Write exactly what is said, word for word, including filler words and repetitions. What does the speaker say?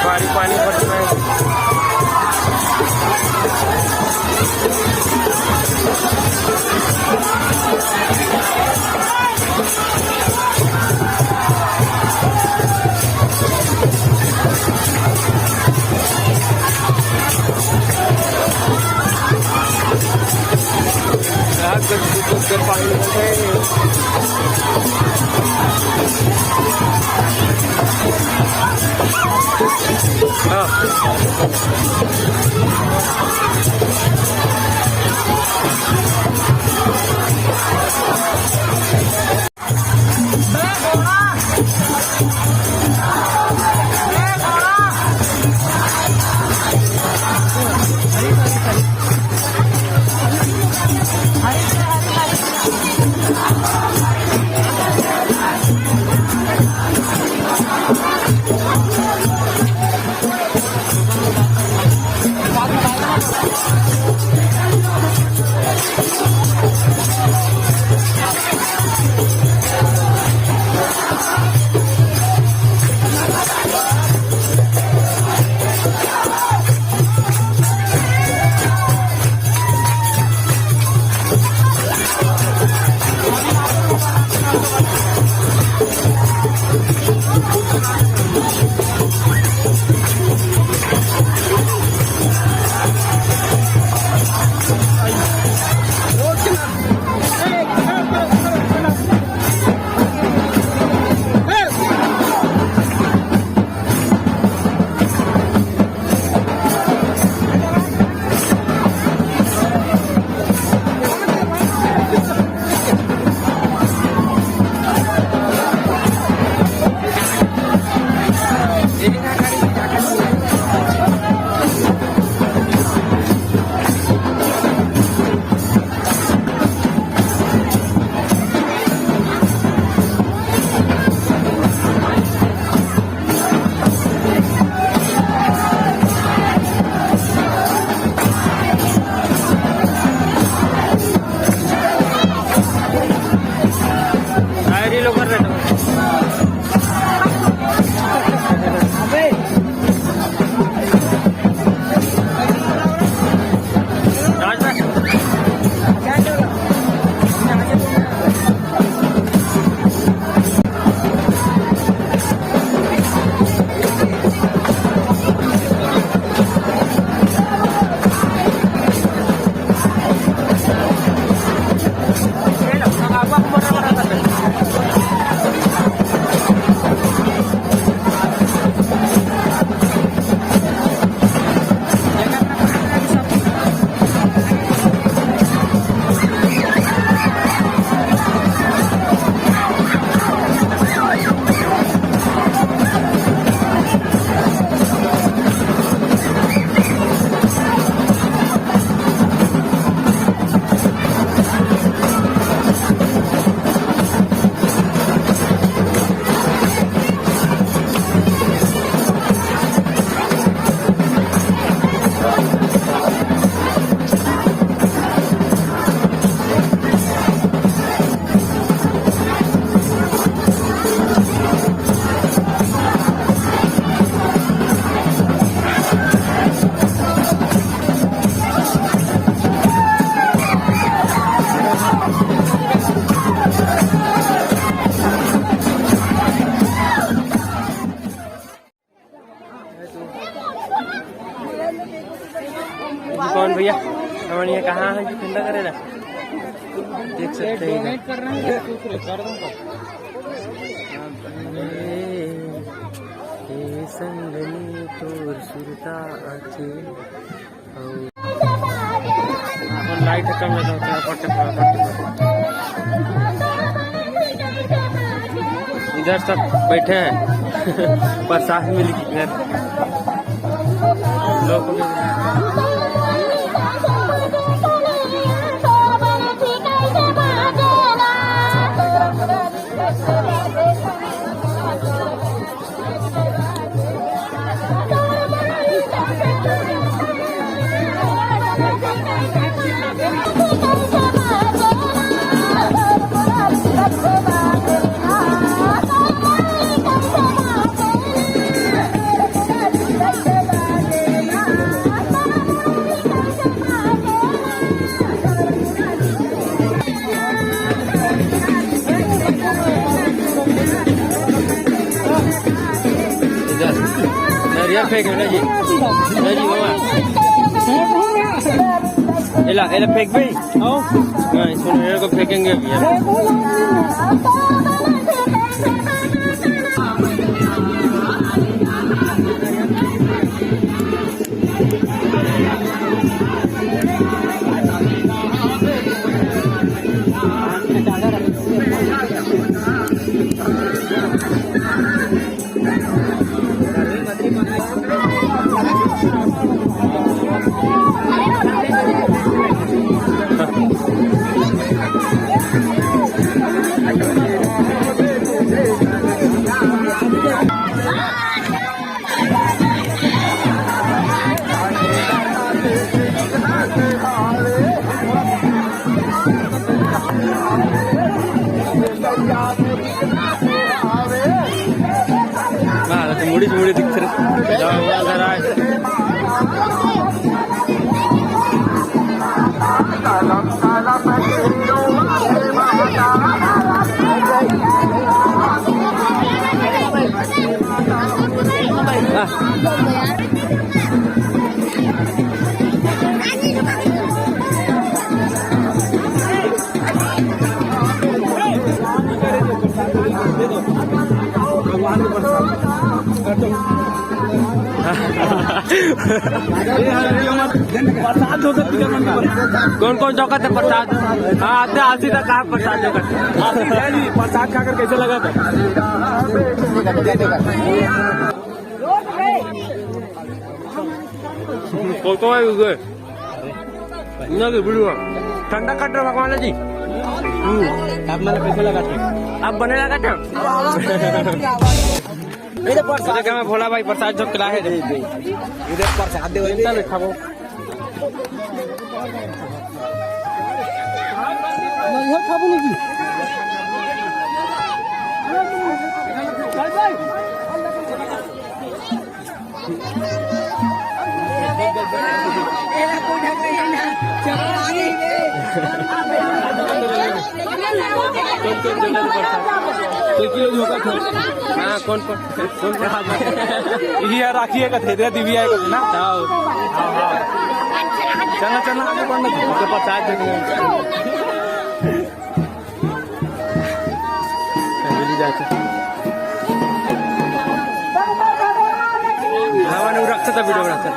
पानी, पानी भर रहा है। कौन भैया? हमन ये कहाँ है कि ठंडा करे ला? देख सकते हैं इधर। Donate कर रहे हैं, कर दूंगा। ए, ए संगनी तोर सुरता आथे। अपन लाइट खत्म हो जाता है, फट, फट, फट। इधर सब बैठे हैं। प्रसाद मिल के घर लोग। इधर नरियर फेंक ना जी, ना जी, मामा। एला, एला फेंक भाई। हाँ, इसको नरियर को फेंकेंगे अभी हम। हाँ, तो मुड़ी मुड़ी दिख रही। जाओ, उधर आए। कौन कौन चौकत है प्रसाद? हाँ, आते आसी तक कहा प्रसाद चौकत। आसी है जी, प्रसाद खाकर कैसे लगा था? फोटो है उधर। ना के वीडियो। ठंडा कट रहा भगवान जी। हम्म। आप मतलब कैसे लगा था? आप बने लगा था? इधर प्रसाद। इधर क्या मैं भोला भाई प्रसाद जो खिला है। इधर प्रसाद दे। चिंता नहीं खाबो। नहीं खाबो नहीं जी। हाँ, कौन पर? कौन पर? ये राखी है कथे, दे दिव्या है कथे ना? हाँ। हाँ, हाँ। चलना, चलना, आगे बढ़ना। तो प्रसाद दे दिया। चली जाते। हाँ, मैंने वो रखा था, वीडियो रखा था।